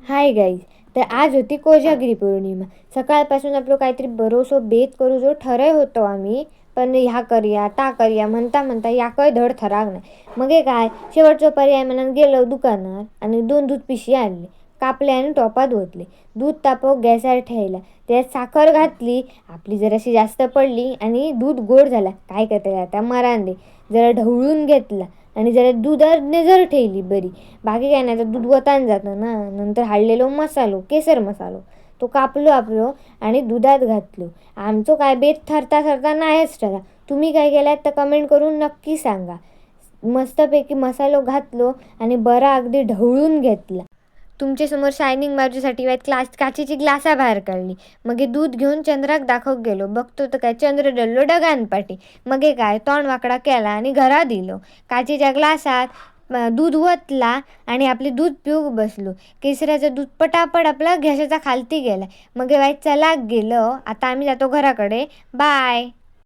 Hi guys, तर आज होती कोजागिरी पौर्णिमा. सकाळपासून आपलं काहीतरी बरोसो बेत करू जो ठरय होतो आम्ही, पण ह्या करूया ता करूया म्हणता म्हणता याकय धड थराक नाही. मग हे काय शेवटचो पर्याय म्हणून गेलो दुकानार आणि 2 दूध पिशी आणले, कापले आणि टोपात ओतले. दूध तापवून गॅसार ठेवला, त्यात साखर घातली, आपली जराशी जास्त पडली आणि दूध गोड झाला. काय करते आता मरान दे, जरा ढवळून घेतला आणि जरा दुधात नजर ठेवली बरी, बाकी काय नाही. तर दूध वतान जातं ना. नंतर हाडलेलो मसालो, केसर मसालो, तो कापलो आपलो आणि दुधात घातलो. आमचो काय बेत ठरता ठरता नाहीच ठरा. तुम्ही काय केल्यात तर कमेंट करून नक्की सांगा. मस्तपैकी मसालो घातलो आणि बरा अगदी ढवळून घेतला. तुमच्यासमोर शायनिंग मारूसाठी वाईट क्लास काचेची ग्लासा बाहेर काढली. मग हे दूध घेऊन चंद्राक दाखवूक गेलो. बघतो तर काय चंद्र डललो ढगांपाटी. मग हे काय तोंड वाकडा केला आणि घरा दिलो. काचेच्या ग्लासात दूध ओतला आणि आपले दूध पिऊक बसलो. केसराचं दूध पटापट आपला घ्यासाचा खालती गेला. मग हे वाईट चलाक गेलं. आता आम्ही जातो घराकडे. बाय.